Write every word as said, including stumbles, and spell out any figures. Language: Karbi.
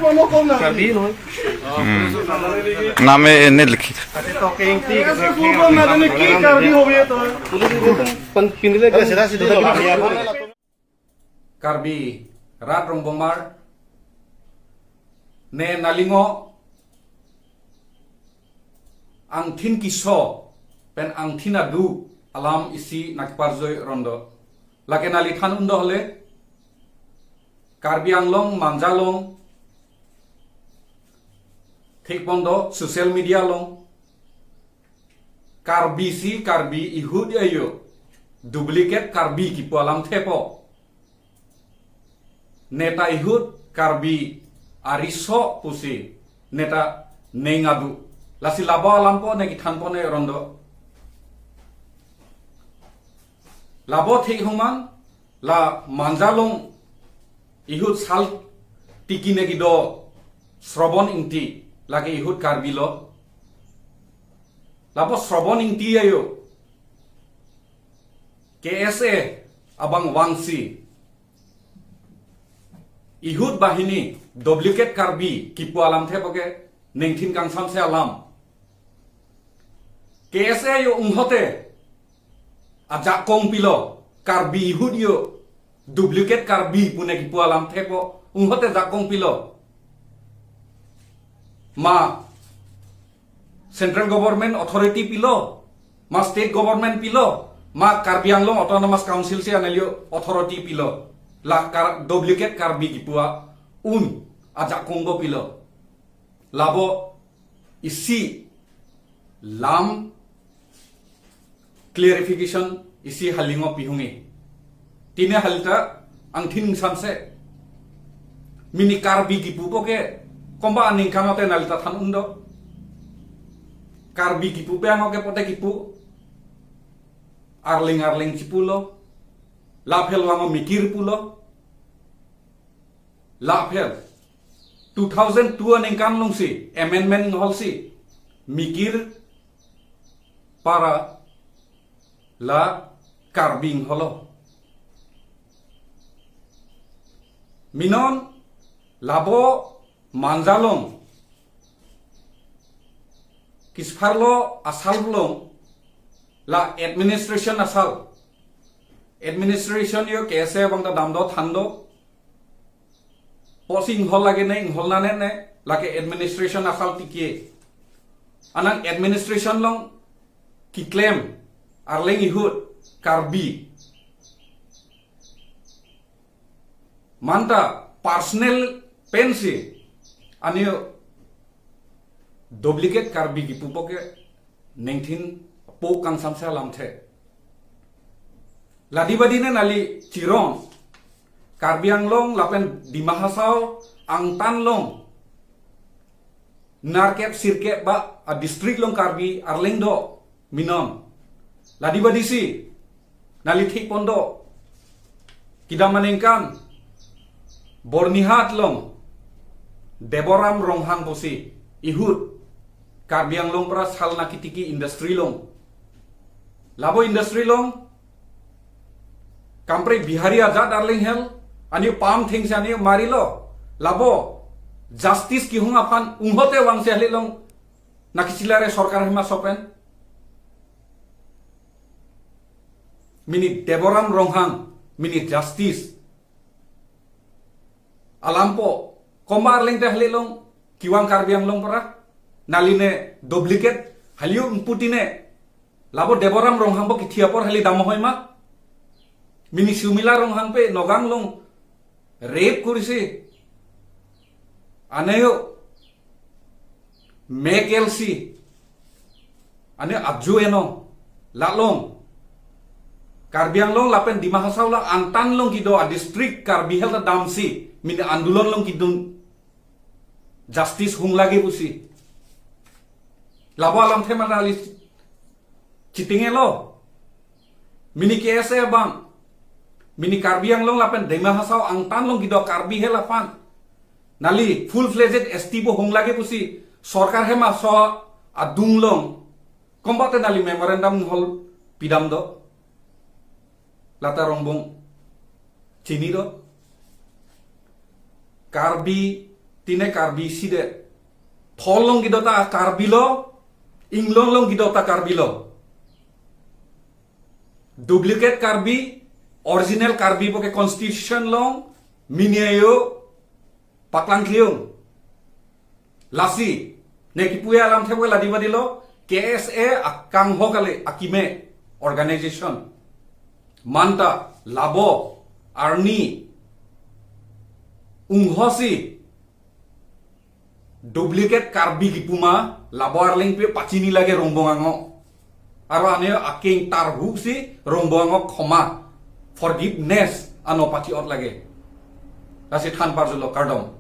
Karbi নহয়। নামে এনে লিখিত। Karbi rat rongbomar, ne neli ngo angthin keso pen angthin adu alam isi nangparjoi rondo. Lake neli than undo hole, Karbi Anglong Manja along thik pondo social media along Karbi si Karbi ihut ayo duplicate Karbi kipu alam thepo. Neta ihut Karbi ariso pusi neta neng adu. Lasi labo alampo ne kethanpo ne rondo. Labo thik humang, la Manja along ihut sal tiki ne kedo Srobon Ingti, lake ihut Karbi lo. Labo Srobon Ingti ayo K S A abang vangsi ihut banghini duplicate Karbi kipu alam thepo ke ningthin kangsamse alam. K S A yo unghote ajakong pilo, Karbi ihut yo duplicate Karbi pu ne kipu alam thepo, unghote jakong pilo. Ma central government authority pilo, ma state government pilo, ma Karbi Anglong Autonomous Council si anelio authority pilo, la Kar-, duplicate Karbi kipu a-un ajakong bo pilo. Labo isi lam clarification isi hali ngo pihungi. Tine hali ta angthin samse. Mini Karbi kipupo ke komba aningkan ote neli ta than undo. Karbi kipu pe ano ke pote kipu. Arleng arleng chipulo. Laphel wango mikir pulo. Laphel two thousand two aningkan alongsi amendment holsi mikir para la Karbi ingholo. Minon labo Manja along kisparlo asal along la administration asal. Administration yo K S A abang ta damdo thando. Posi inghol lage ne, inghol nane ne, lake administration asal tiki. Anang administration along keklem arleng ihut Karbi. Manta personal pensi anio duplicate Karbi kipupo ke ningthin po kangsamse alamthe. Ladi badi ne neli chirong Karbi Anglong lapen Dima Hasao angtan along nerkep sirkep ba a-district along Karbi arleng do minon. Ladi badi si neli thik pondo. Kedam aningkan Bornihat along Deboram Ronghang pusi ihut Karbi Anglong pra sal nangketiki industry along. Labo industry along kampre Bihari ajat arleng hel, anio pam thengsi anio marilo. Labo justice kehung aphan unghote vangsi hali along nangkechelare sorkar hem aso pen. Mini Deboram Ronghang, mini justice alampo, komba arleng te hali along kevang Karbi Anglong pra, neli ne duplicate hali un putine. Labo Deboram Ronghang bo kethi apor hali dam hoi ma? Mini Sumila Ronghang pe Nagaon along rape kurisi, aneo mekelsi, aneo aju eno, la along Karbi Anglong lapen Dima Hasao la angtan along kedo a-district Karbi hel ta damsi mini andolon along kedun justice hung lage pusi. Labo alamthe ma neli chitingelo. Mini K S A abang, mini Karbi Anglong lapen Dima Hasao angtan along kedo Karbi hel aphan neli full fledged S T bo hung lage pusi sorkar hem aso adung along kombate neli memorandum hol pidam do. Lata rongbong chini do. Karbi Tine Karbi sidet. Thol along kedo ta Karbi lo, inglong along kedo ta Karbi lo. Duplicate Karbi, original Karbi puke constitution along mini ayo paklang kliung. Lasi, ne kipu alamthe puke la diva dilo, K S A akangho kali akeme organization. Manta, labo, arni, unghosi, duplicate Karbi kipu ma, labo arleng pe pachini lage Rongbong Ango. Aro ane akeng tarhu si Rongbong Ango khoma, forgiveness ano pachi-ot lage. Lasi than parjulo, kardom.